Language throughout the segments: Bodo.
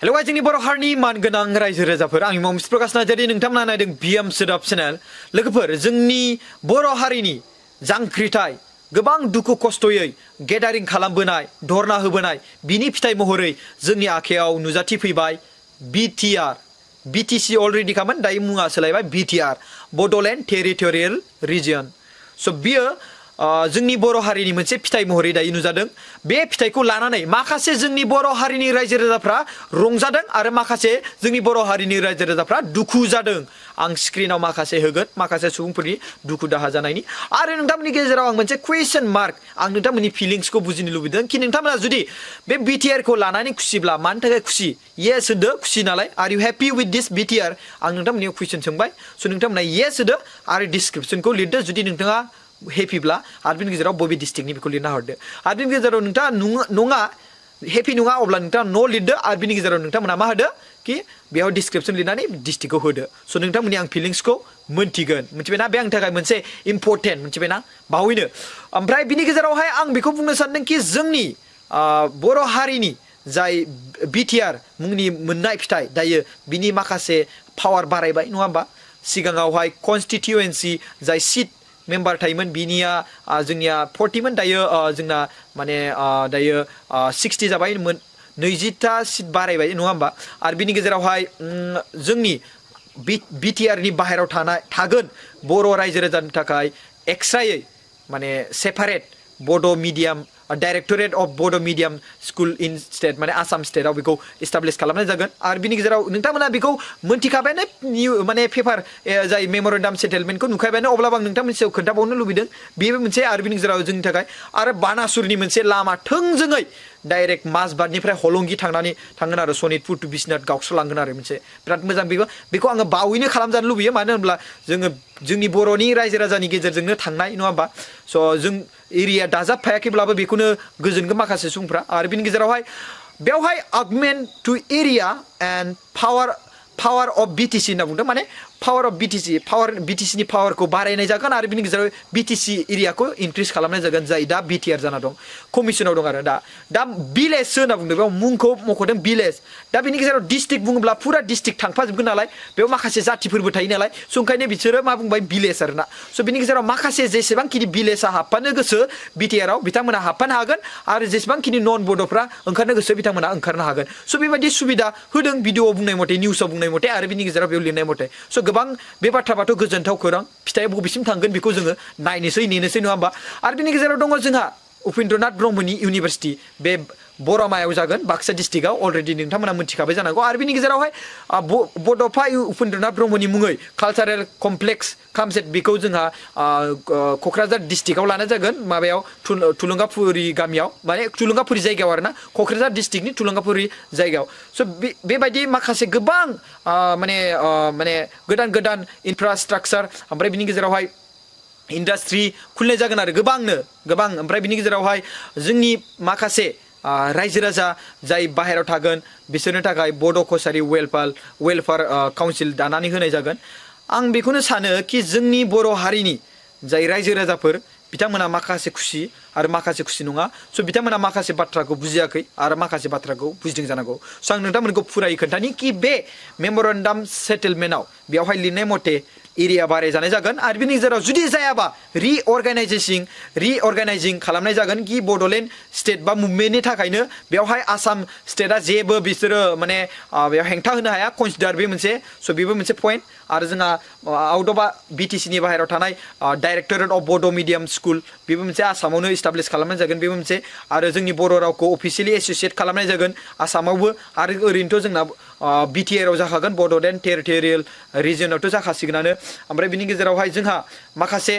हेलो गाइस जोंनि बर' हारिनि मानगोनां रायजो राजाफोर आंनि मुङा मिस्टार प्रकाश नार्जारी नोंथांमोना नायदों बिएम सोदाब चेनेल लोगोफोर जोंनि बर' हारिनि जांख्रिथाय गोबां दुखु खस्थयै गेदारिं खालामबोनाय धरना होबोनाय बिनि फिथाइ महरै जोंनि आखायाव नुजाथिफैबाय BTR BTC अलरेडि खामोन दायो मुङा सोलायबाय BTR बड'लेण्ड टेरिटरियेल रिजियन स' बियो जोंनि बर' हारिनि मोनसे फिथाइ महरै दायो नुजादों बे फिथाइखौ लानानै माखासे जोंनि बर' हारिनि रायजो राजाफ्रा रंजादों आरो माखासे जोंनि बर' हारिनि रायजो राजाफ्रा दुखु जादों आं स्क्रिनाव माखासे होगोन माखासे सुबुंफोरनि दुखु दाहा जानायनि आरो नोंथांमोननि गेजेराव आं मोनसे कुवेश्चन मार्क आं नोंथांमोननि फिलिंसखौ बुजिनो लुबैदों कि नोंथांमोना जुदि बे BTR खौ लानानै खुसिब्ला मानि थाखाय खुसि येस होदो खुसि नालाय are you happy with this BTR आं नोंथांमोननियाव कुवेश्चन सोंबाय स' नोंथांमोना येस होदो आरो डिसक्रिपसनखौ लिरदो जुदि नोंथाङा हेपिब्ला आरो बिनि गेजेराव बबे डिस्ट्रिक्टनि बेखौ लिरना हरदो आरो बिनि गेजेराव नोंथाङा नङा हेपि नङा अब्ला नोंथाङा न' लिरदो आरो बिनि गेजेराव नोंथांमोना मा होदो कि बेयाव डिसक्रिपसन लिरनानै डिस्ट्रिक्टखौ होदो स' नोंथांमोननि आं फिलिंसखौ मोनथिगोन मिथिबायना बे आंनि थाखाय मोनसे इम्परटेन्ट मिथिबायना बावैनो ओमफ्राय बिनि गेजेरावहाय आं बेखौ बुंनो सानदों कि जोंनि बर' हारिनि जाय BTR मुंनि मोननाय फिथाइ दायो बिनि माखासे पावार बारायबाय नङा होमबा सिगाङावहाय कनस्टिटिउएन्सि जाय सिट मेम्बार थायोमोन बिनिया जोंनिया 40 मोन दायो जोंना माने दायो 60 जाबाय 20टा सिट बारायबाय नङा होमबा आरो बिनि गेजेरावहाय जोंनि BTR नि बाहेरायाव थागोन बर' रायजो राजानि थाखाय एक्सट्रायै माने सेपारेट बड' मिडियाम डाइरेक्टरेट अफ बड' मिडियाम स्कुल इन स्टेट माने आसाम स्टेटआव बेखौ इस्टाब्लिश खालामनाय जागोन आरो बिनि गेजेराव नोंथांमोना बेखौ मोनथिखाबायानो माने पेपार जाय मेम'रेन्डाम सेटेलमेन्टखौ नुखाबायानो अब्लाबो आं नोंथांमोननि सायाव खोन्थाबावनो लुबैदों बेबो मोनसे आरो बिनि गेजेराव जोंनि थाखाय आरो बानासुरनि मोनसे लामा थोंजोङै डाइरेक्ट माजबादनिफ्राय हलंगि थांगोन आरो सनितपुर टु बिश्वनाथ गावस्रालांगोन आरो मोनसे बिराद मोजां बेखौ आङो बावैनो खालामजानो लुबैयो मानो होनब्ला जोङो जोंनि बर'नि रायजो राजानि गेजेरजोंनो थांनाय नङा होमबा स' जों एरिया दाजाबफायाखैब्लाबो बेखौनो गोजोनगोन माखासे सुबुंफ्रा आरो बिनि गेजेरावहाय बेवहाय augment to area and power of BTC होनना बुंदों माने पावार अफ BTC नि पावारखौ बारायनाय जागोन आरो बिनि गेजेराव BTC एरियाखौ इनक्रिज खालामनाय जागोन जाय दा BTR जाना दं कमिसनाव दं आरो दा भिलेज होनना बुंदों बेयाव मुंखौ मख'दों भिलेज दा बिनि गेजेराव डिस्ट्रिक्ट बुङोब्ला फुरा डिस्ट्रिक्ट थांफाजोबगोन नालाय बेयाव माखासे जातिफोरबो थायो नालाय स' ओंखायनो बिसोरो मा बुंबाय भिलेज आरोना स' बिनि गेजेराव माखासे जेसेबांखिनि भिलेजआ हाबफानो गोसो BTR आव बिथांमोना हाबफानो हागोन आरो जेसेबांखिनि नन बड'फ्रा ओंखारनो गोसो बिथांमोना ओंखारनो हागोन स' बेबायदि सुबिदा होदों भिडिअ'आव बुंनाय मथे निउसाव बुंनाय मथे आरो बिनि गेजेराव बेयाव लिरनाय मथे स' गोबां बे बाथ्राबाथ' गोजोनथाव खौरां फिथाइया बबेसिम थांगोन बेखौ जोङो नायनोसै नेनोसै नङा होमबा आरो बिनि गेजेराव दङ जोंहा उपेन्द्रनाथ ब्रह्मनि इउनिभारसिटि बे बरमायाव जागोन बाक्सा डिस्ट्रिक्टआव अलरेडि नोंथांमोना मिथिखाबाय जानांगौ आरो बिनि गेजेरावहाय बड'फा उपेन्द्रनाथ ब्रह्मनि मुङै कालचारेल कमप्लेक्स कामसेट बेखौ जोंहा क'क्राझार डिस्ट्रिक्टआव लानाय जागोन माबायाव थुलुंगाफुरि गामियाव माने थुलुंगाफुरि जायगायाव आरोना क'क्राझार डिस्ट्रिक्टनि थुलुंगाफुरि जायगायाव स' बेबायदि माखासे गोबां माने गोदान इनफ्रास्ट्राक्चार ओमफ्राय बिनि गेजेरावहाय इन्डास्ट्रि खुलिनाय जागोन आरो गोबां ओमफ्राय बिनि गेजेरावहाय जोंनि माखासे रायजो राजा जाय बाहेरायाव थागोन बिसोरनो थाखाय बड' कसारि वेलफेयार काउन्सिल दानानै होनाय जागोन आं बेखौनो सानो कि जोंनि बर' हारिनि जाय रायजो राजाफोर बिथांमोना माखासे खुसि आरो माखासे खुसि नङा स' बिथांमोना माखासे बाथ्राखौ बुजियाखै आरो माखासे बाथ्राखौ बुजिदों जानांगौ स' आं नोंथांमोनखौ फुरायै खोन्थानि कि बे मेम'रेन्डाम सेटेलमेन्टआव बेवहाय लिरनाय मथे एरिया बाराय जानाय जागोन आरो बिनि गेजेराव जुदि जायाबा रिअर्गानाइजिं खालामनाय जागोन कि बड'लेण्ड स्टेट बा मुभमेन्टनि थाखायनो बेवहाय आसाम स्टेटआ जेबो बिसोरो माने बेयाव हेंथा होनो हाया कनसिडार बे मोनसे स' बेबो मोनसे पइन्ट आरो जोंहा आउट अफ BTC नि बाहेरायाव थानाय डाइरेक्टरेट अफ बड' मिडियाम स्कुल बेबो मोनसे आसामावनो इस्टाब्लिश खालामनाय जागोन बेबो मोनसे आरो जोंनि बर' रावखौ अफिसियेलि एस'सियेट खालामनाय जागोन आसामावबो आरो ओरैनोथ' जोंना BTR आव जाखागोन बड'लेण्ड टेरिटरियेल रिजियनावथ' जाखासिगोनानो ओमफ्राय बिनि गेजेरावहाय जोंहा माखासे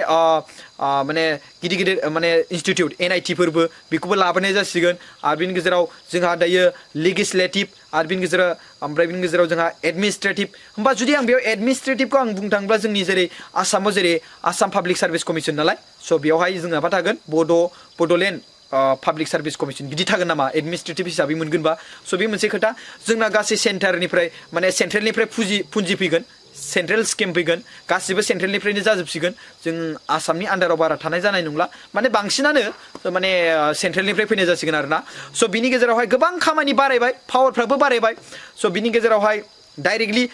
माने गिदिर माने इनस्टिट्युट NIT फोरबो बेखौबो लाबोनाय जासिगोन आरो बिनि गेजेराव जोंहा दायो लेजिस्लेटिभ आरो बिनि गेजेराव जोंहा एडमिनिस्ट्रेटिभ होमबा जुदि आं बेयाव एडमिनिस्ट्रेटिभखौ आं बुंनो थाङोब्ला जोंनि जेरै आसामाव जेरै आसाम पाब्लिक सार्भिस कमिसन नालाय स' बेवहाय जोंहा मा थागोन बड'लेण्ड पाब्लिक सार्भिस कमिसन बिदि थागोन नामा एडमिनिस्ट्रेटिभ हिसाबै मोनगोनबा स' बे मोनसे खोथा जोंना गासै सेन्ट्रेलनिफ्राय फुन्जि फैगोन सेन्ट्रेल स्किम फैगोन गासिबो सेन्ट्रेलनिफ्रायनो जाजोबसिगोन जों आसामनि आन्डाराव बारा थानाय जानाय नंला माने बांसिनानो माने सेन्ट्रेलनिफ्राय फैनाय जासिगोन आरोना स' बिनि गेजेरावहाय गोबां खामानि बारायबाय पावारफ्राबो बारायबाय स' बिनि गेजेरावहाय डाइरेक्टलि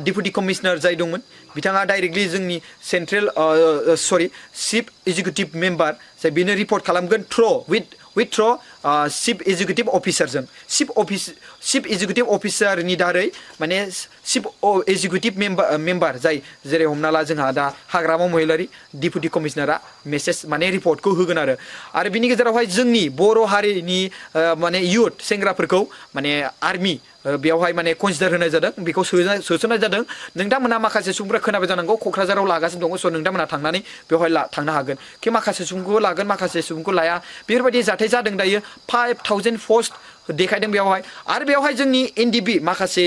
डिपुटि कमिशनार जाय दंमोन बिथाङा डाइरेक्टलि जोंनि सेन्ट्रेल चिफ एग्जिकिउटिभ मेम्बार जाय बेनो रिपर्ट खालामगोन with through chief executive officerजों chief executive officerनि दारै माने chief executive member जाय जेरै हमना ला जोंहा दा हाग्रामा महिलारि डिपुटि कमिशनारा मेसेज माने रिपर्टखौ होगोन आरो बिनि गेजेरावहाय जोंनि बर' हारिनि माने युथ सेंग्राफोरखौ माने आर्मि बेयावहाय माने कनसिडार होनाय जादों बेखौ सोसननाय जादों नोंथांमोना माखासे सुबुंफोरा खोनाबाय जानांगौ क'क्राझाराव लागासिनो दङ स' नोंथांमोना थांनानै बेवहाय थांनो हागोन कि माखासे सुबुंखौ लागोन माखासे सुबुंखौ लाया बेफोरबायदि जाथाय जादों दायो 5000 पस्ट देखायदों बेवहाय आरो बेवहाय जोंनि एनडिबि माखासे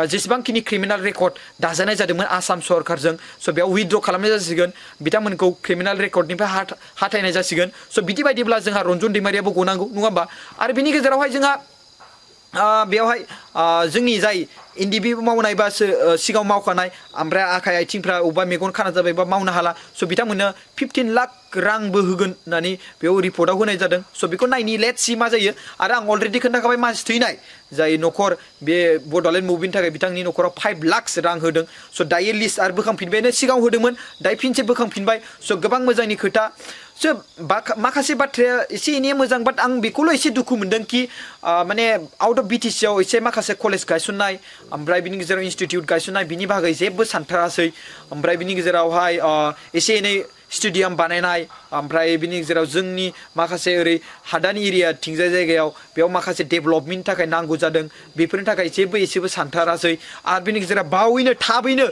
जेसेबांखिनि क्रिमिनाल रेकर्ड दाजानाय जादोंमोन आसाम सरकारजों स' बेयाव उइथड्र खालामनाय जासिगोन बिथांमोनखौ क्रिमिनाल रेकर्डनिफ्राय हाथायनाय जासिगोन स' बिदि बायदिब्ला जोंहा रन्जन दैमारियाबो गनांगौ नङा होमबा आरो बिनि गेजेरावहाय जोंहा बेवहाय जोंनि जाय एनडिबि मावनाय बा सिगाङाव मावखानाय ओमफ्राय आखाइ आथिंफ्रा अबेबा मेगन खाना जाबाय बा मावनो हाला स' बिथांमोननो 15 लाख रांबो होगोन होननानै बेयाव रिपर्टआव होनाय जादों स' बेखौ नायनि लेट्स सि मा जायो आरो आं अलरेडि खोन्थाखाबाय मानसि थैनाय जाय न'खर बे बड'लेण्ड मुभमेन्टनि थाखाय बिथांनि न'खराव 5 लाख रां होदों स' दायो लिस्ट आरो बोखांफिनबायनो सिगाङाव होदोंमोन दायो फिनसे बोखांफिनबाय स' गोबां मोजांनि खोथा स' माखासे बाथ्राया एसे एनै मोजां बाट आं बेखौल' एसे दुखु मोनदों कि माने आउट अफ बिटिसिआव एसे माखासे कलेज गायसननाय ओमफ्राय बिनि गेजेराव इनस्टिटिउट गायसननाय बिनि बागै जेबो सानथारासै ओमफ्राय बिनि गेजेरावहाय एसे एनै स्टेडियाम बानायनाय ओमफ्राय बिनि गेजेराव जोंनि माखासे ओरै हादान एरिया थिंजाय जायगायाव बेयाव माखासे डेभेलपमेन्टनि थाखाय नांगौ जादों बेफोरनि थाखाय जेबो एसेबो सानथारासै आरो बिनि गेजेराव बावैनो थाबैनो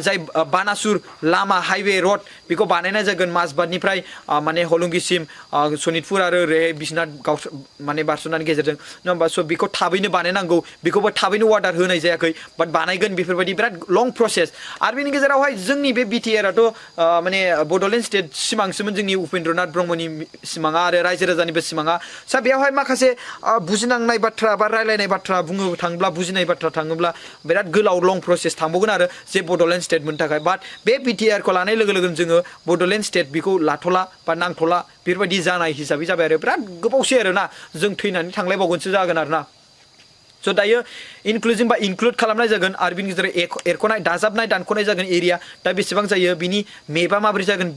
जाय बानासुर लामा हाइवे रड बेखौ बानायनाय जागोन माजबादनिफ्राय माने हलंगिसिम सनितपुर आरो ओरैहाय बिश्वनाथ माने बारस'नायनि गेजेरजों नङा होमबा स' बेखौ थाबैनो बानायनांगौ बेखौबो थाबैनो अर्डार होनाय जायाखै बाट बानायगोन बेफोरबायदि बिराद लं प्रसेस आरो बिनि गेजेरावहाय जोंनि बे बिटिआरआथ' माने बड'लेण्ड स्टेट सिमांसोमोन जोंनि उपेन्द्रनाथ ब्रह्मनि सिमाङा आरो रायजो राजानिबो सिमाङा सा बेयावहाय माखासे बुजिनांनाय बाथ्रा बा रायलायनाय बाथ्रा बुंनो थाङोब्ला बुजिनाय बाथ्रा थाङोब्ला बिराद गोलाव लं प्रसेस थांबावगोन आरो जे बड'लेण्ड स्टेट मोननो थाखाय बाट बे बिटिआरखौ लानाय लोगो लोगोनो जोङो बड'लेण्ड स्टेट बेखौ लाथ'ला बा नांथ'ला बेफोरबायदि जानाय हिसाबै जाबाय आरो बिराद गोबावसै आरोना जों थैनानै थांलायबावगोनसो जागोन आरोना स' दायो इनक्लुजिं बा इनक्लुड खालामनाय जागोन आरो बिनि गेजेराव एरख'नाय दाजाबनाय दानख'नाय जागोन एरिया दा बेसेबां जायो बिनि मेपआ माबोरै जागोन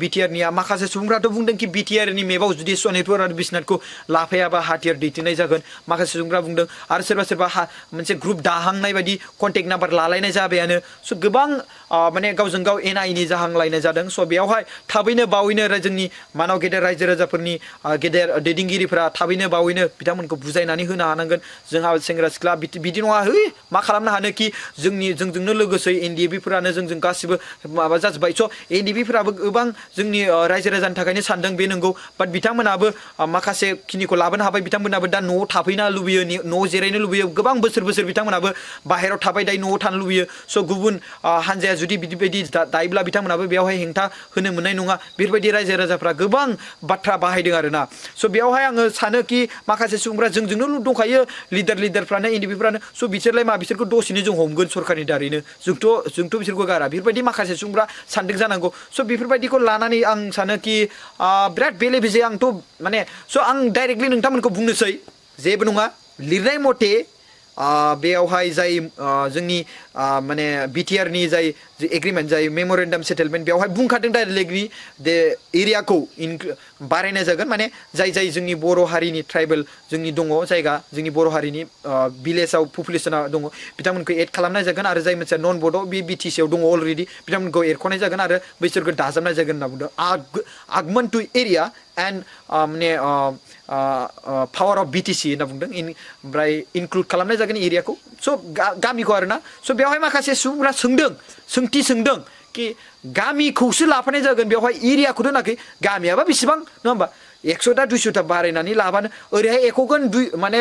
बिटिआरनिया माखासे सुबुंफ्राथ' बुंदों कि बिटिआरनि मेपआव जुदि सनितपुर आरो बिश्वनाथखौ लाफायाबा हाथियार दैथिनाय जागोन माखासे सुबुंफ्रा बुंदों आरो सोरबा मोनसे ग्रुप दाहांनाय बायदि कन्टेक्ट नाम्बार लालायनाय जाबायानो स' गोबां माने गावजों गाव एना-एनि जाहांलायनाय जादों स' बेयावहाय थाबैनो बावैनो जोंनि मानाव गेदेर रायजो राजाफोरनि गेदेर दैदेनगिरिफोरा थाबैनो बावैनो बिथांमोनखौ बुजायनानै होनो हानांगोन जोंहा सेंग्रा सिख्ला बिदि नङा है मा खालामनो हानो कि जोंजोंनो लोगोसे एनडिएबिफोरानो जोंजों गासिबो माबा जाजोब्बाय स' एनडिएबिफोराबो गोबां जोंनि रायजो राजानि थाखायनो सानदों बे नंगौ बाट बिथांमोनाबो माखासे खिनिखौ लाबोनो हाबाय बिथांमोनाबो दा न'आव थाफैनो लुबैयो न'आव जिरायनो लुबैयो गोबां बोसोर बिथांमोनाबो बाहेरायाव थाबाय दायो न'आव थानो लुबैयो स' गुबुन हानजाया जुदि बिदि दायोब्ला बिथांमोनाबो बेवहाय हेंथा होनो मोननाय नङा बेफोरबायदि रायजो राजाफ्रा गोबां बाथ्रा बाहायदों आरोना स' बेयावहाय आङो सानो कि माखासे सुबुंफ्रा जोंजोंनो दंखायो लिडारफ्रानो एनडिएबिफ्रानो स' बिसोरलाय मा बिसोरखौ दसेनो जों हमगोन सरकारनि दारैनो जोंथ' बिसोरखौ गारा बेफोरबायदि माखासे सुबुंफ्रा सानदों जानांगौ स' बेफोरबायदिखौ लानानै आं सानो कि बिराद बेले बेजे आंथ' माने स' आं डाइरेक्टलि नोंथांमोनखौ बुंनोसै जेबो नङा लिरनाय मथे बेयावहाय जाय जोंनि माने बिटिआरनि जाय एग्रिमेन्ट जाय मेम'रेन्डाम सेटेलमेन्ट बेवहाय बुंखादों डाइरेक्टलि दे एरियाखौ बारायनाय जागोन माने जाय जोंनि बर' हारिनि ट्राइबेल जोंनि दङ जायगा जोंनि बर' हारिनि भिलेजाव पपुलेसना दङ बिथांमोनखौ एड खालामनाय जागोन आरो जाय मोनसे नन बड' बे बिटिसिआव दङ अलरेडि बिथांमोनखौ एरख'नाय जागोन आरो बैसोरखौ दाजाबनाय जागोन होनना बुंदों आगमन टु एरिया एन्ड माने पावार अफ बिटिसि होनना बुंदों ओमफ्राय इनक्लुड खालामनाय जागोन एरियाखौ स' गामिखौ आरोना स' बेवहाय माखासे सुबुंफ्रा सोंथि सोंदों कि गामिखौसो लाफानाय जागोन बेवहाय एरियाखौथ' होनाखै गामियाबा बेसेबां नङा होमबा 100टा 200टा बारायनानै लाबानो ओरैहाय एक'गोन माने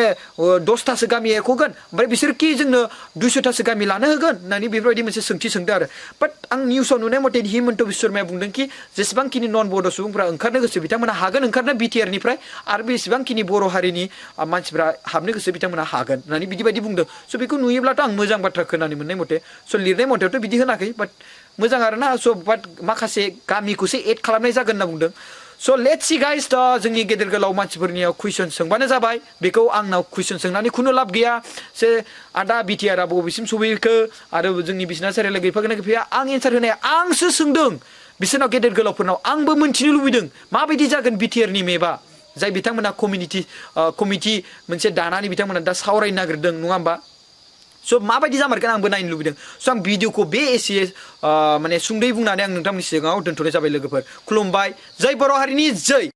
10टासो गामि एक'गोन ओमफ्राय बिसोर कि जोंनो 200टासो गामि लानो होगोन होननानै बेफोरबायदि मोनसे सोंथि सोंदों आरो बाट आं निउसाव नुनाय मथे हिमन्त बिश्व शर्माया बुंदों कि जेसेबांखिनि नन बड' सुबुंफ्रा ओंखारनो गोसो बिथांमोना हागोन ओंखारनो BTR निफ्राय आरो बेसेबांखिनि बर' हारिनि मानसिफ्रा हाबनो गोसो बिथांमोना हागोन होननानै बिदि बुंदों स' बेखौ नुयोब्लाथ' आं मोजां बाथ्रा खोनानो मोननाय मथे स' लिरनाय मथेथ' बिदि होनाखै बाट मोजां आरोना स' बाट माखासे गामिखौसो एड खालामनाय जागोन होनना बुंदों स' लेट्स सी गाइस दा जोंनि गेदेर गोलाव मानसिफोरनियाव कुइसन सोंबानो जाबाय बेखौ आंनाव कुइसन सोंनानै खुनु लाब गैया जे आदा BTR आ बबेसिम सौहैखो आरो जोंनि बिसिना सारियाला गैफागोन गैफाया आं एन्सार होनाया आंसो सोंदों बिसोरनाव गेदेर गोलावफोरनाव आंबो मोनथिनो लुबैदों माबायदि जागोन BTR नि मेपआ जाय बिथांमोना कमिटि मोनसे दानानै बिथांमोना दा सावरायनो नागिरदों नङा होमबा स' माबायदि जामारगोन आंबो नायनो लुबैदों स' आं भिडिअखौ बे एसे माने सुंदयै बुंनानै आं नोंथांमोननि सिगाङाव दोनथ'नाय जाबाय लोगोफोर खुलुमबाय जै बर' हारिनि जै